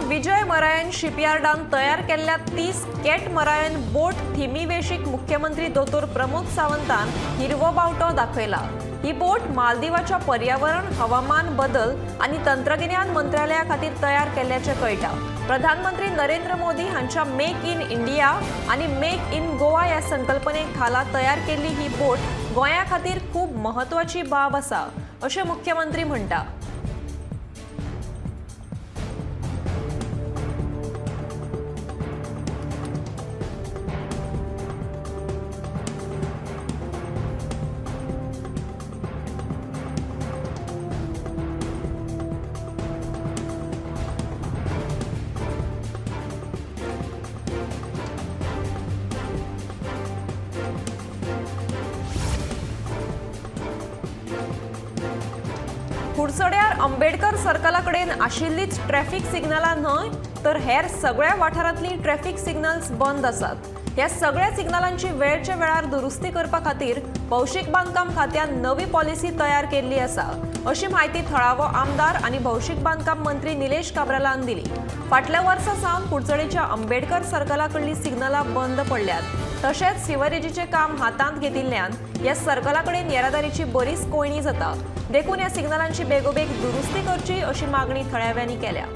विजय मरायन शिपयार्डान तयार केल्ल्या 30 कॅटमरायन बोट थिमी वेशीक मुख्यमंत्री दोतोर प्रमोद सावंतान हिरवो बावटो दाखयला. ही बोट मालदिवाच्या पर्यावरण, हवामान बदल आनी तंत्रगिन्यान मंत्रालया खातीर तयार केल्ल्याचें कळटा. प्रधानमंत्री नरेंद्र मोदी हांच्या मेक इन इंडिया आनी मेक इन गोवा ह्या संकल्पने खाला तयार केल्ली ही बोट गोंया खातीर खूब म्हत्वाची बाब आसा अशें मुख्यमंत्री म्हणटा. कुडचड्यार आंबेडकर सर्कला कडेन आशिल्लीच ट्रॅफिक सिग्नलां न्हय तर हेर सगळ्या वाठारांतलीं ट्रॅफिक सिग्नल्स बंद आसात. ह्या सगळ्या सिग्नलांची वेळच्या वेळार दुरुस्ती करपा खातीर भौशीक बांदकाम खात्यान नवी पॉलिसी तयार केल्ली आसा अशी म्हायती थळावो आमदार आनी भौशीक बांदकाम मंत्री निलेश काब्रालान दिली. फाटल्या वर्सा सावन कुडचडेच्या आंबेडकर सर्कला कडलीं सिग्नलां बंद पडल्यात. तशेंच सिवरेजीचें काम हातांत घेतिल्ल्यान ह्या सर्कला कडेन येरादारीची बरीच कोयणी जाता. देखून ह्या सिग्नलांची बेगोबेग दुरुस्ती करची अशी मागणी थळाव्यांनी केल्या.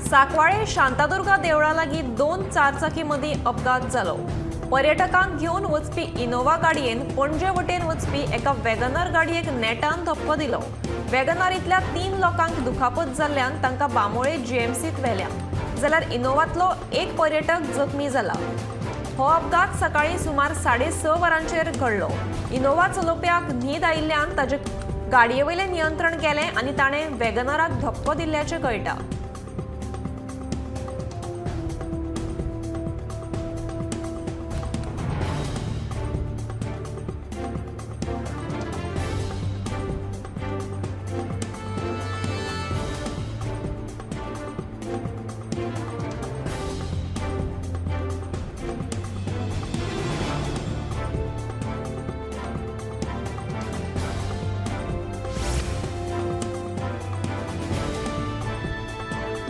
साकवाळे शांतादुर्गा देवळा लागीं 2 चारचाकी मदीं अपघात जालो. पर्यटकांक घेवन वचपी इनोवा गाडयेन पणजे वटेन वचपी एका वेगनार गाडयेक नेटान धपको दिलो. वेगनारींतल्या 3 लोकांक दुखापत जाल्ल्यान तांकां बांबोळे जीएमसींत व्हेल्या, जाल्यार इनोवांतलो एक पर्यटक जखमी जाला. हो अपघात सकाळीं सुमार 6:30 वरांचेर घडलो. इनोवा चलोवप्याक न्हीद आयिल्ल्यान ताजे गाडये वयलें नियंत्रण गेलें आनी ताणें वेगनाराक धपको दिल्ल्याचें कळटा.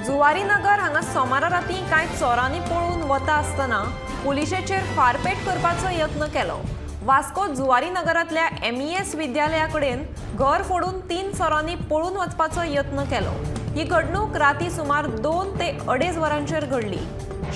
जुवारीनगर हांगा सोमारा राती कांय चोरांनी पळून वता आसतना पुलिशेचेर फारपेट करपाचो यत्न केलो. वास्को जुवारीनगरांतल्या MES विद्यालया कडेन घर फोडून 3 चोरांनी पळून वचपाचो यत्न केलो. ही घडणूक राती सुमार 2 ते 2.5 वरांचेर घडली.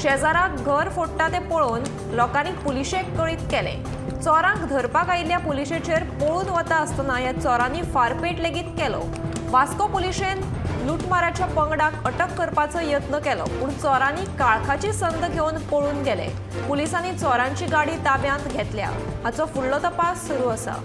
शेजाराक घर फोडटा तें पळोवन लोकांनी पुलिशेक कळीत केलें. चोरांक धरपाक आयिल्ल्या पुलिशेचेर पळून वता आसतना ह्या चोरांनी फारपेट लेगीत केलो. वास्को पुलिशेन लुटमाराच्या पंगडाक अटक करपाचो यत्न केलो, पूण चोरांनी काळखाची संद घेवन पळून गेले. पुलिसांनी चोरांची गाडी ताब्यांत घेतल्या. हाचो फुडलो तपास सुरू आसा.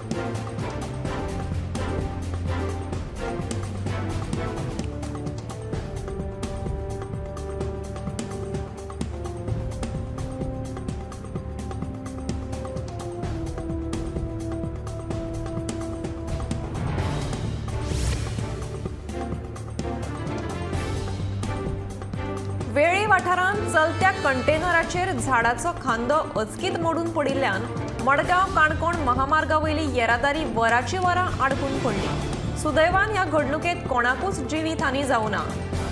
वेळी वाठारांत चलत्या कंटेनराचेर झाडाचो खांदो अचकीत मोडून पडिल्ल्यान मडगांव काणकोण महामार्गा वयली येरादारी वराची वरां आडकून पडली. सुदैवान ह्या घडणुकेंत कोणाकूच जिवीत हानी जावना.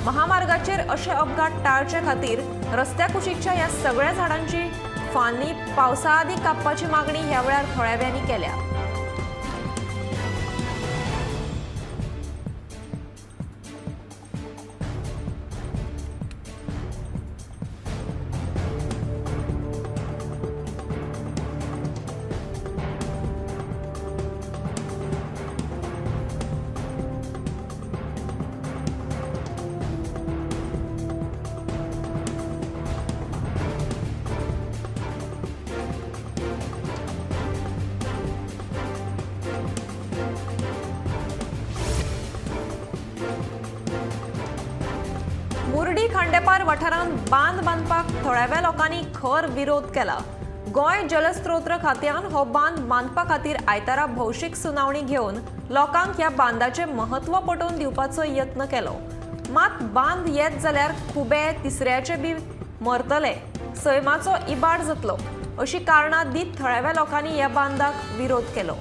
महामार्गाचेर अशे अपघात टाळचे खातीर रस्त्या कुशीकच्या ह्या सगळ्या झाडांची फांदी पावसा आदीं कापपाची मागणी ह्या वेळार थळाव्यांनी केल्या. खांडेपार वाठारांत बांद बांदपाक थळाव्या लोकांनी खर विरोध केला. गोंय जलस्रोत खात्यान हो बांद बांदपा खातीर आयतारा भौशीक सुनावणी घेवन लोकांक ह्या बांदाचें म्हत्व पटोवन दिवपाचो यत्न केलो. मात बांद येत जाल्यार खुबे तिसऱ्याचे बी मरतले, सैमाचो इबाड जातलो अशी कारणां दीत थळाव्या लोकांनी ह्या बांदाक विरोध केलो.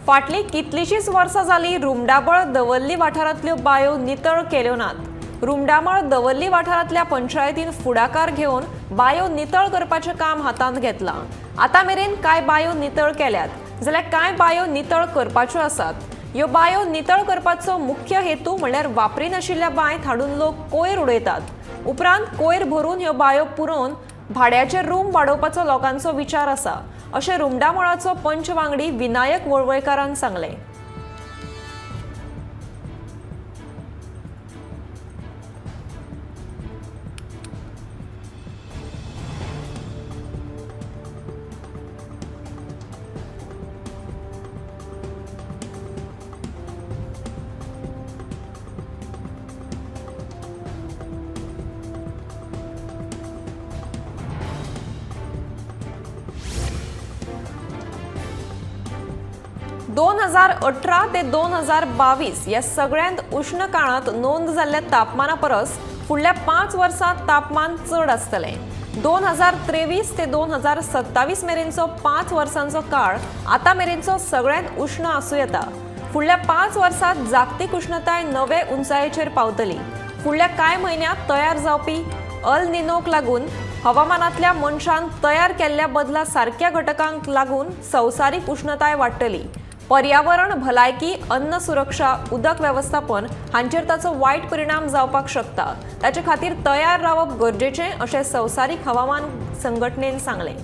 फाटलीं कितलींशींच वर्सां जालीं रुमडामळ दवर्ली वाठारांतल्यो बांयो नितळ केल्यो नात. रुमडामळ दवर्ली वाठारांतल्या पंचायतीन फुडाकार घेवन बांयो नितळ करपाचें काम हातांत घेतलां. आतां मेरेन कांय बांयो नितळ केल्यात जाल्यार कांय बांयो नितळ करपाच्यो आसात. ह्यो बांयो नितळ करपाचो मुख्य हेतू म्हणल्यार वापरिनाशिल्ल्या बांयत हाडून लोक कोयर उडयतात. उपरांत कोयर भरून ह्यो बांयो पुरोवन भाड्याचे रूम वाडोवपाचो लोकांचो विचार आसा अशें रुमडामळाचो पंच वांगडी विनायक वळवयकारान सांगलें. दोन 2018 ते 2022 ह्या सगळ्यांत उश्ण काळांत नोंद जाल्ल्या तापमाना परस फुडल्या 5 वर्सांत तापमान चड आसतलें. 2023 ते 2027 मेरेनचो 5 वर्सांचो काळ आतां मेरेनचो सगळ्यांत उश्ण आसूं येता. फुडल्या 5 वर्सांत जागतीक उश्णताय नवे उंचायेचेर पावतली. फुडल्या कांय म्हयन्यांत तयार जावपी अल निनोक लागून हवामानांतल्या मनशान तयार केल्ल्या बदला सारक्या घटकांक लागून संवसारीक उश्णताय वाडटली. पर्यावरण, भलायकी, अन्न सुरक्षा, उदक वेवस्थापन हांचेर ताचो वायट परिणाम जावपाक शकता. ताचे खातीर तयार रावप गरजेचें अशें संवसारीक हवामान संघटनेन सांगलें.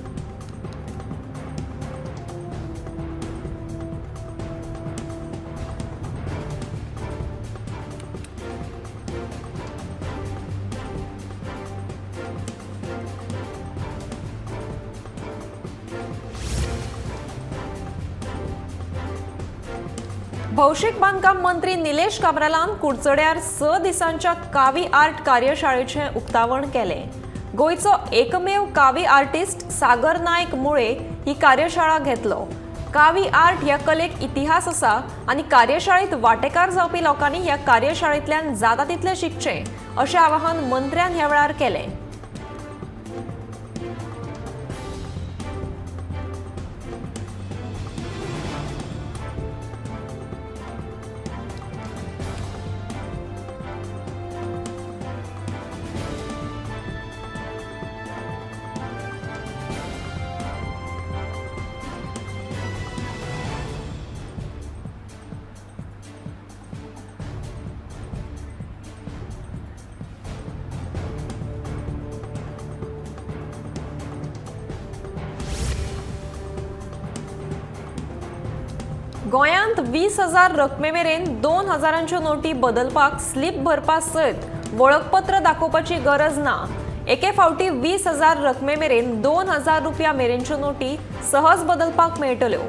भौशीक बांदकाम मंत्री निलेश काब्रालान कुडचड्यार 6 दिसांच्या कावी आर्ट कार्यशाळेचें उक्तावण केलें. गोंयचो एकमेव कावी आर्टिस्ट सागर नायक मुळे ही कार्यशाळा घेतलो. कावी आर्ट ह्या कलेक इतिहास आसा आनी कार्यशाळेंत वांटेकार जावपी लोकांनी ह्या कार्यशाळेंतल्यान जाता तितलें शिकचें अशें आवाहन मंत्र्यान ह्या वेळार केलें. गोंयांत 20,000 रकमे मेरेन 2,000 नोटी बदलपाक स्लीप भरपा सयत वळखपत्र दाखोवपाची गरज ना. एके फावटी 20,000 रकमे मेरेन 2,000 रुपया मेरेनच्यो नोटी सहज बदलपाक मेळटल्यो.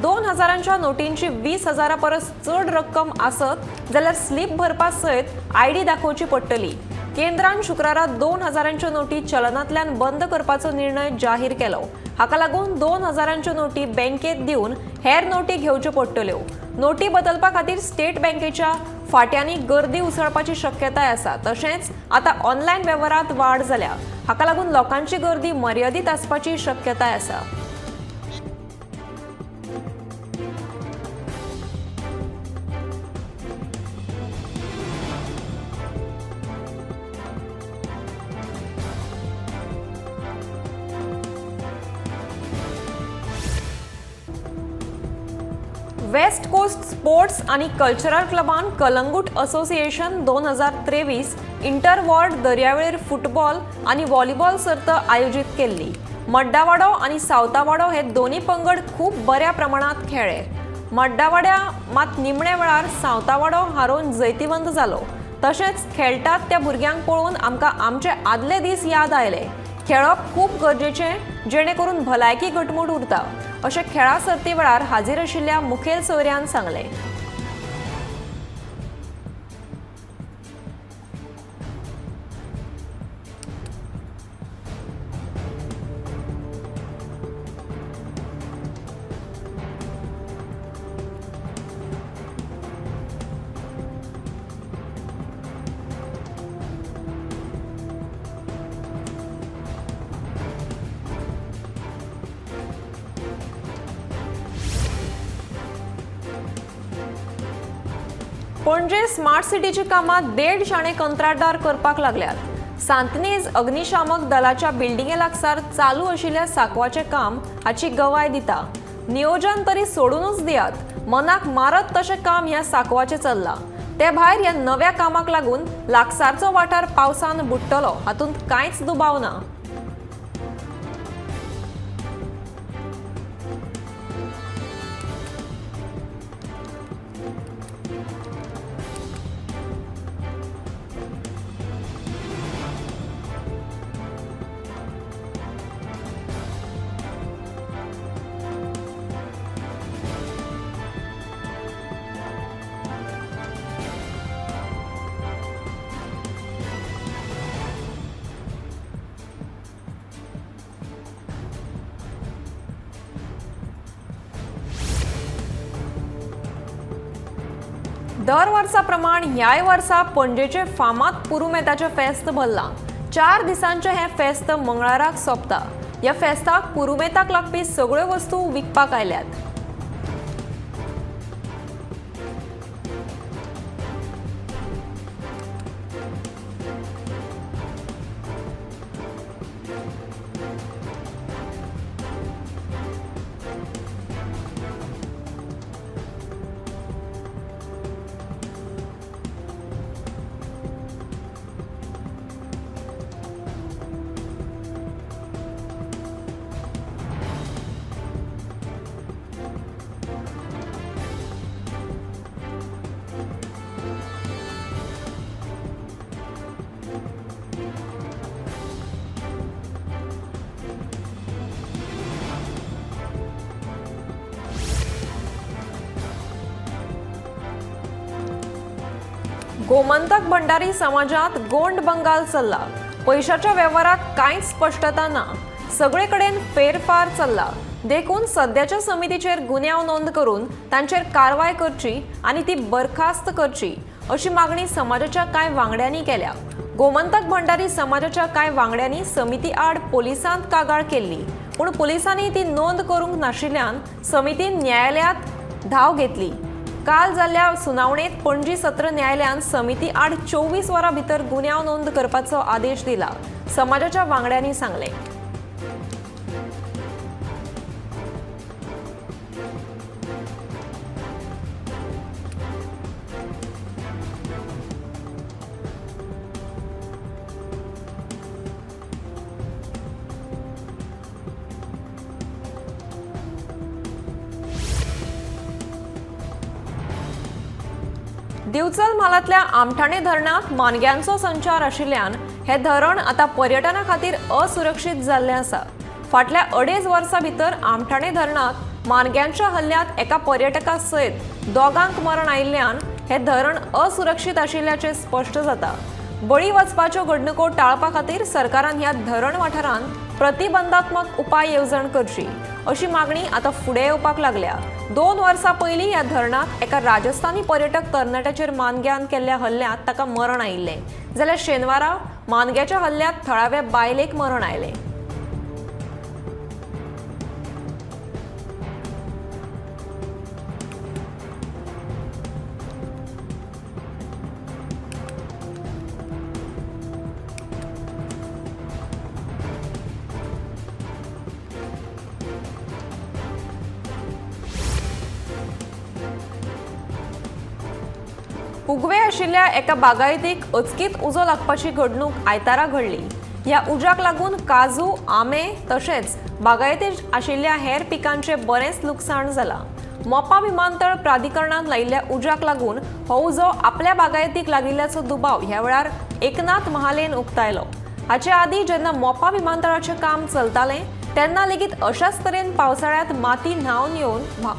2,000 नोटींची 20,000 परस चड रक्कम आसत जाल्यार स्लीप भरपा सयत आयडी दाखोवची पडटली. केंद्रान शुक्रारा 2,000 नोटी चलनांतल्यान बंद करपाचो निर्णय जाहीर केलो. हाका लागून 2,000 नोटी बँकेत दिवन हेर नोटी घेवच्यो पडटल्यो. नोटी बदलपा खातीर स्टेट बँकेच्या फाट्यांनी गर्दी उसळपाची शक्यताय आसा. तशेंच आतां ऑनलायन वेव्हारांत वाड जाल्या. हाका लागून लोकांची गर्दी मर्यादीत आसपाची शक्यताय आसा. वेस्ट कोस्ट स्पोर्ट्स आनी कल्चरल क्लबान कलंगूट असोसिएशन 2023 इंटर वॉर्ड दर्यावेळेर फुटबॉल आनी व्हॉलीबॉल सर्त आयोजीत केल्ली. मड्डावाडो आनी सावतावाडो हे दोनी पंगड खूब बऱ्या प्रमाणांत खेळ्ळे. मड्डावाड्या मात निमण्या वेळार सावतावाडो हारोवन जैतिवंत जालो. तशेंच खेळटात त्या भुरग्यांक पळोवन आमकां आमचे आदले दीस याद आयले. खेळप खूब गरजेचें, जेणे करून भलायकी घटमूट उरता, अशें खेळा सर्ती वेळार हाजीर आशिल्ल्या मुखेल सोयऱ्यान सांगलें. पणजे स्मार्ट सिटीची कामां 1.5 शाणे कंत्राटदार करपाक लागल्यात. सांतनेज अग्निशामक दलाच्या बिल्डिंगे लागसार चालू आशिल्ल्या सांकवाचें काम हाची गवाय दिता. नियोजन तरी सोडूनच दियात, मनाक मारत तशें काम ह्या सांकवाचें चल्लां. ते भायर ह्या नव्या कामाक लागून लागसारचो वाठार पावसान बुडटलो हातूंत कांयच दुबाव ना. दर वर्सा प्रमाण ह्याय वर्सा पणजेचे फामाद पुरुमेताचें फेस्त भरलां. 4 दिसांचें हें फेस्त मंगळाराक सोंपता. ह्या फेस्ताक पुरुमेताक लागपी सगळ्यो वस्तू विकपाक आयल्यात. गोमंतक भंडारी समाजात गोंड बंगाल चल्ला. पैशाच्या वेव्हारात कांयच स्पश्टता ना, सगळे कडेन फेरफार चल्ला. देखून सद्याच्या समितीचेर गुन्यांव नोंद करून तांचेर कारवाय करची आनी ती बरखास्त करची अशी मागणी समाजाच्या कांय वांगड्यांनी केल्या. गोमंतक भंडारी समाजाच्या कांय वांगड्यांनी समिती आड पोलिसांत कागाळ केल्ली, पूण पोलिसांनी ती नोंद करूंक नाशिल्ल्यान समितीन न्यायालयांत धांव घेतली. काल जाल्ल्या सुनावणेत पणजी सत्र न्यायालयान समिती आड 24 वरां भितर गुन्यांव नोंद करपाचो आदेश दिला, समाजाच्या वांगड्यांनी सांगलें. दिवचल म्हालांतल्या आमठाणे धरणांत मानग्यांचो संचार आशिल्ल्यान हें धरण आतां पर्यटना खातीर असुरक्षीत जाल्लें आसा. फाटल्या 2.5 वर्सां भितर आमठाणे धरणांत मानग्यांच्या हल्ल्यांत एका पर्यटका सयत 2 मरण आयिल्ल्यान हें धरण असुरक्षीत आशिल्ल्याचें स्पश्ट जाता. बळी वचपाच्यो घडणुको टाळपा खातीर सरकारान ह्या धरण वाठारांत प्रतिबंधात्मक उपाय येवजण करची अशी मागणी आतां फुडें येवपाक लागल्या. 2 वर्सां पयलीं ह्या धरणांत एका राजस्थानी पर्यटक तरणाट्याचेर मानग्यान केल्ल्या हल्ल्यांत ताका मरण आयिल्लें, जाल्यार शेनवारा मानग्याच्या हल्ल्यांत थळाव्या बायलेक मरण आयलें. कुगवे आशिल्ल्या एका बागायतीक अचकीत उजो लागपाची घडणूक आयतारा घडली. ह्या उज्याक लागून काजू, आंबे तशेंच बागायतीत आशिल्ल्या हेर पिकांचें बरेंच लुकसाण जालां. मोपा विमानतळ प्राधिकरणान लायिल्ल्या उज्याक लागून हो उजो आपल्या बागायतीक लागिल्ल्याचो दुबाव ह्या वेळार एकनाथ महालेन उक्तायलो. हाचे आदीं जेन्ना मोपा विमानतळाचें काम चलतालें तेन्ना लेगीत अशाच तरेन पावसाळ्यांत माती न्हांवन येवन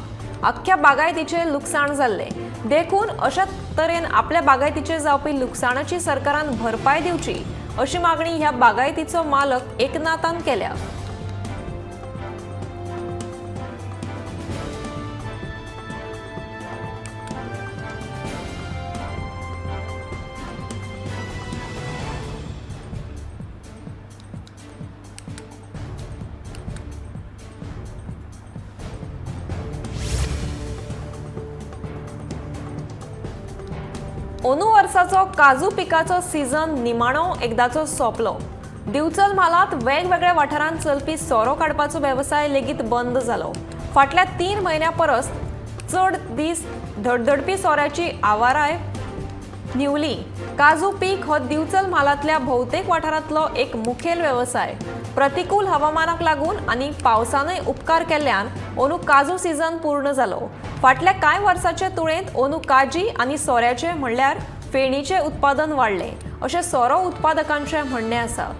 अख्ख्या बागायतीचें लुकसाण जाल्लें. देखून अशा तरेन आपल्या बागायतीचें जावपी लुकसाणाची सरकारान भरपाय दिवची अशी मागणी ह्या बागायतीचो मालक एकनाथान केल्या. अंदू वर्साचो काजू पिकाचो सीझन निमाणो एकदाचो सोंपलो. दिवचल म्हालांत वेगवेगळ्या वाठारांत चलपी सोरो काडपाचो वेवसाय लेगीत बंद जालो. फाटल्या 3 म्हयन्यां परस चड दीस धडधडपी सोऱ्याची आवाराय न्हिवली. काजू पीक हो दिवचल म्हालांतल्या भोवतेक वाठारांतलो एक मुखेल वेवसाय. प्रतिकूल हवामानाक लागून आनी पावसानय उपकार केल्ल्यान अंदू काजू सीझन पूर्ण जालो. फाटल्या कांय वर्साचे तुळेंत अंदू काजी आनी सोऱ्याचे म्हणल्यार फेणीचें उत्पादन वाडलें अशें सोरो उत्पादकांचें म्हणणें आसा.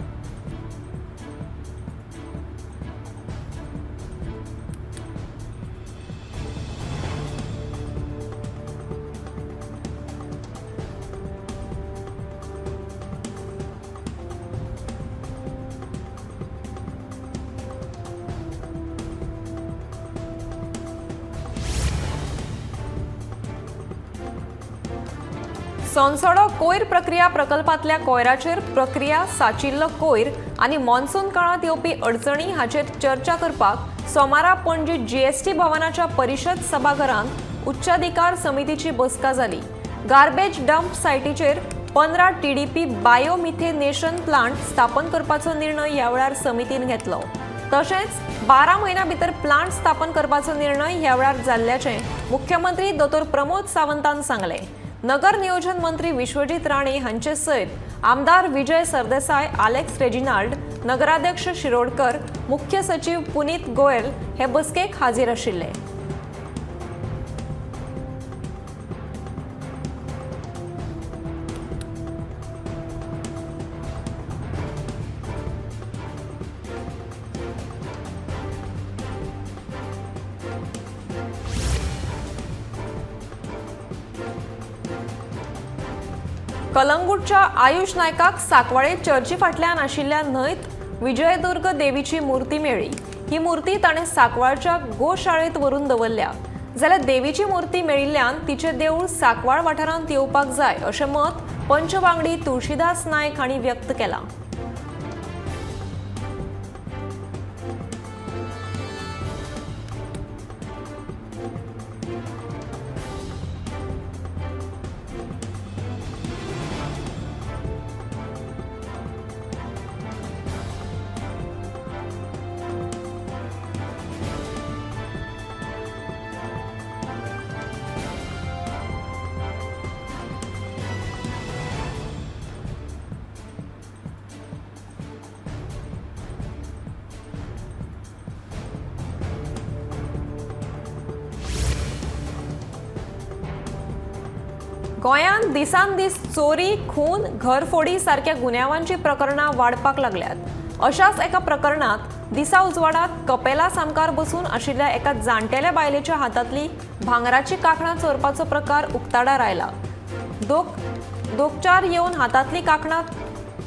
सोनसोडो कोयर प्रक्रिया प्रकल्पांतल्या कोयराचेर प्रक्रिया, साचिल्लो कोयर आनी मॉन्सून काळांत येवपी अडचणी हाचेर चर्चा करपाक सोमारा पणजी जीएसटी भवनाच्या परिशद सभाघरांत उच्चाधिकार समितीची बसका जाली. गार्बेज डंप सायटीचेर 15 टीडीपी बायोमिथेनेशन प्लांट स्थापन करपाचो निर्णय ह्या वेळार समितीन घेतलो. तशेंच 12 म्हयन्यां भितर प्लांट स्थापन करपाचो निर्णय ह्या वेळार जाल्ल्याचें मुख्यमंत्री दोतोर प्रमोद सावंतान सांगलें. नगर नियोजन मंत्री विश्वजीत राणे हांचे सयत आमदार विजय सरदेसाय, आलेक्स रेजिनाल्ड, नगराध्यक्ष शिरोडकर, मुख्य सचिव पुनीत गोयल हे बसकेक हाजीर आशिल्ले. कलंगूटच्या आयुष नायकाक साकवाळे चर्ची फाटल्यान आशिल्ल्या न्हंयत विजयदुर्ग देवीची मूर्ती मेळ्ळी. ही मूर्ती ताणें साकवाळच्या गोशाळेंत व्हरून दवरल्या. जाल्यार देवीची मूर्ती मेळिल्ल्यान तिचें देवूळ साकवाळ वाठारांत येवपाक जाय अशें मत पंचवांगडी तुळशीदास नायक हांणी व्यक्त केलां. गोंयांत दिसान दीस चोरी, खून, घरफोडी सारक्या गुन्यांवांची प्रकरणां वाडपाक लागल्यात. अशाच एका प्रकरणांत दिसा उजवाडात कपेला सामकार बसून आशिल्ल्या एका जाणटेल्या बायलेच्या हातांतली भांगराची कांकणां चोरपाचो प्रकार उक्ताडार आयला. दोगचार येवन हातांतली कांकणां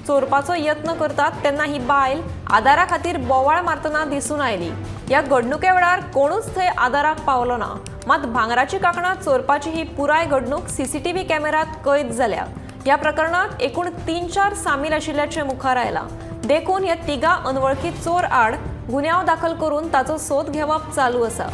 चोरपाचो यत्न करतात तेन्ना ही बायल आदारा खातीर बोवाळ मारतना दिसून आयली. ह्या घडणुके वेळार कोणूच थंय आदाराक पावलो ना. मात भांगराची कांकणां चोरपाची ही पुराय घडणूक सीसीटीव्ही कॅमेऱ्यांत कैद जाल्या. ह्या प्रकरणांत एकूण 3-4 सामील आशिल्ल्याचें मुखार आयलां. देखून ह्या तिगां अनवळखी चोर आड गुन्यांव दाखल करून ताचो सोद घेवप चालू आसा.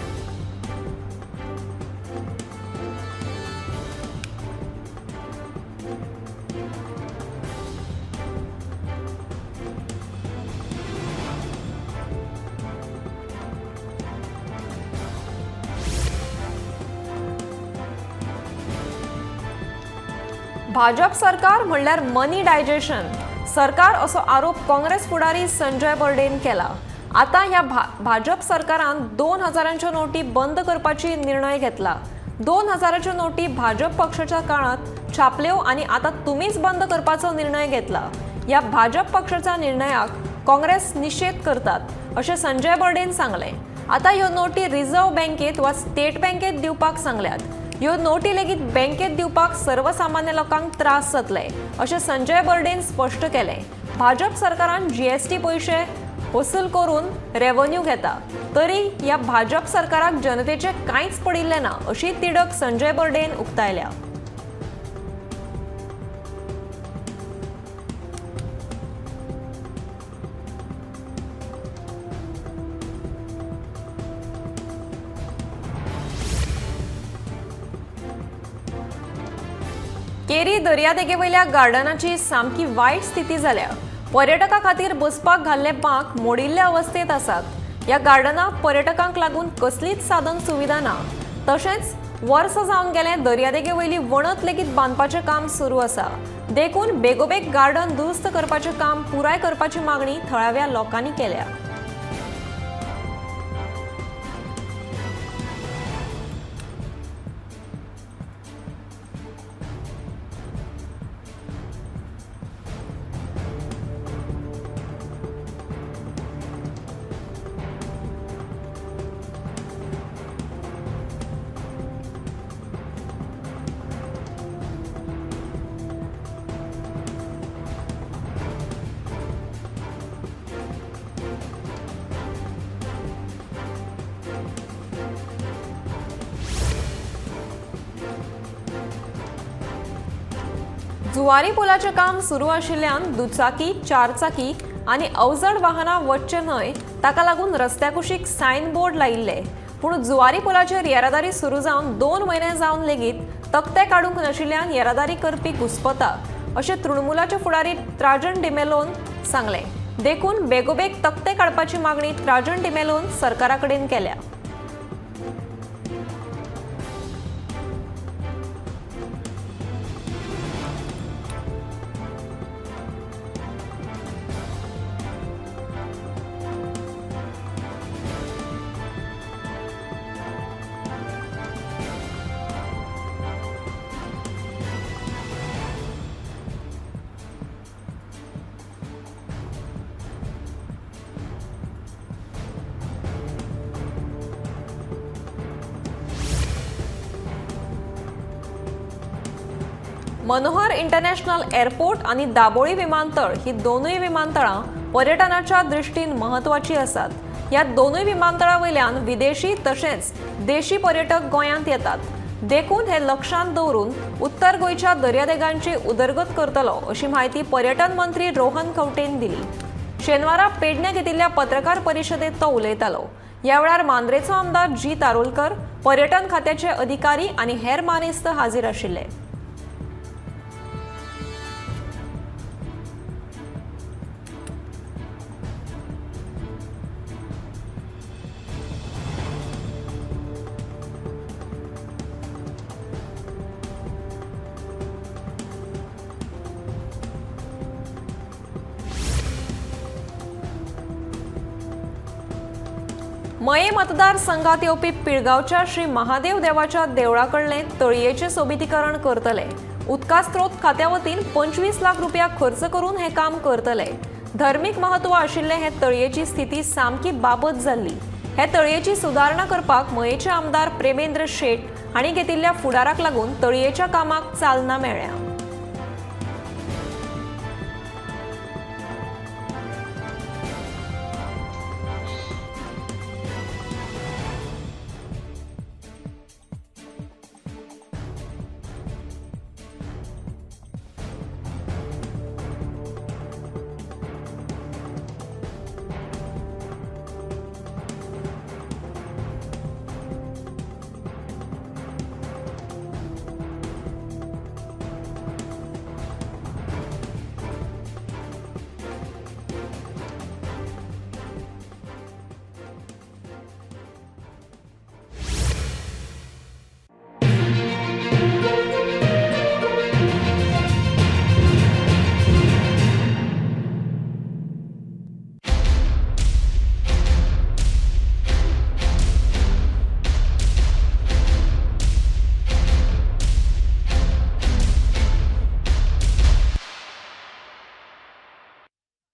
भाजप सरकार म्हणल्यार मनी डायजेशन सरकार असो आरोप काँग्रेस फुडारी संजय बर्डेन केला। आतां ह्या भाजप सरकारान 2000च्यो नोटी बंद करपाची निर्णय घेतला। 2000च्यो नोटी भाजप पक्षाच्या काळात छापल्यो आनी आतां तुमीच बंद करपाचो निर्णय घेतला। ह्या भाजप पक्षाच्या निर्णयाक काँग्रेस निषेध करतात अशें संजय बर्डेन सांगलें। आतां ह्यो नोटी रिझर्व्ह बँकेत वा स्टेट बँकेत दिवपाक सांगल्यात। ह्यो नोटी लेगीत बँकेत दिवपाक सर्वसामान्य लोकांक त्रास जातले अशें संजय बर्डेन स्पश्ट केलें। भाजप सरकारान जीएसटी पयशे वसूल करून रेव्हन्यू घेता तरी ह्या भाजप सरकाराक जनतेचे कांयच पडिल्लें ना अशी तिडक संजय बर्डेन उक्तायल्या। केरी दर्यादेगेवयल्या गार्डनाची सामकी वायट स्थिती जाल्या। पर्यटकां खातीर बसपाक घाल्ले बांक मोडिल्ले अवस्थेत आसात। ह्या गार्डनाक पर्यटकांक लागून कसलीच साधन सुविधा ना। तशेंच वर्स जावन गेलें दर्यादेगेवयली वणत लेगीत बांदपाचें काम सुरू आसा। देखून बेगोबेग गार्डन दुरुस्त करपाचें काम पुराय करपाची मागणी थळाव्या लोकांनी केल्या। जुवारी पुलाचें काम सुरू आशिल्ल्यान दुचाकी, चारचाकी आनी अवजड वाहनां वचचें न्हय ताका लागून रस्त्या कुशीक सायन बोर्ड लायिल्ले। पूण जुवारी पुलाचेर येरादारी सुरू जावन 2 म्हयने जावन लेगीत तकटे काडूंक नाशिल्ल्यान येरादारी करपी घुस्पता अशें तृणमूलाचे फुडारी त्राजन डिमेलोन सांगलें। देखून बेगोबेग तकटे काडपाची मागणी त्राजन डिमेलोन सरकारा कडेन केल्या। मनोहर इंटरनॅशनल एअरपोर्ट आणि दाबोळी विमानतळ ही दोनूय विमानतळां पर्यटनाच्या दृष्टीन महत्वाची आसात। ह्या दोनूय विमानतळां वयल्यान विदेशी तशेंच देशी पर्यटक गोंयांत येतात। देखून हे लक्षांत दवरून उत्तर गोंयच्या दर्यादेगांची उदरगत करतलो अशी म्हायती पर्यटन मंत्री रोहन खंवटेन दिली। शेनवारा पेडणे घेतिल्ल्या पत्रकार परिशदेत तो उलयतालो। ह्या वेळार मांद्रेचो आमदार जी तारोलकर, पर्यटन खात्याचे अधिकारी आनी हेर मानेस्त हाजीर आशिल्ले। मये मतदारसंघात येवपी पिळगांवच्या श्री महादेव देवाच्या देवळा कडले तळयेचें सोबितीकरण करतले। उदका स्रोत खात्या वतीन 25 लाख रुपया खर्च करून हे काम करतले। धर्मीक महत्व आशिल्ले हे तळयेची स्थिती सामकी बाबत जाल्ली। हे तळयेची सुदारणा करपाक मयेचे आमदार प्रेमेंद्र शेट हांणी घेतिल्ल्या फुडाराक लागून तळयेच्या कामाक चालना मेळ्ळ्या।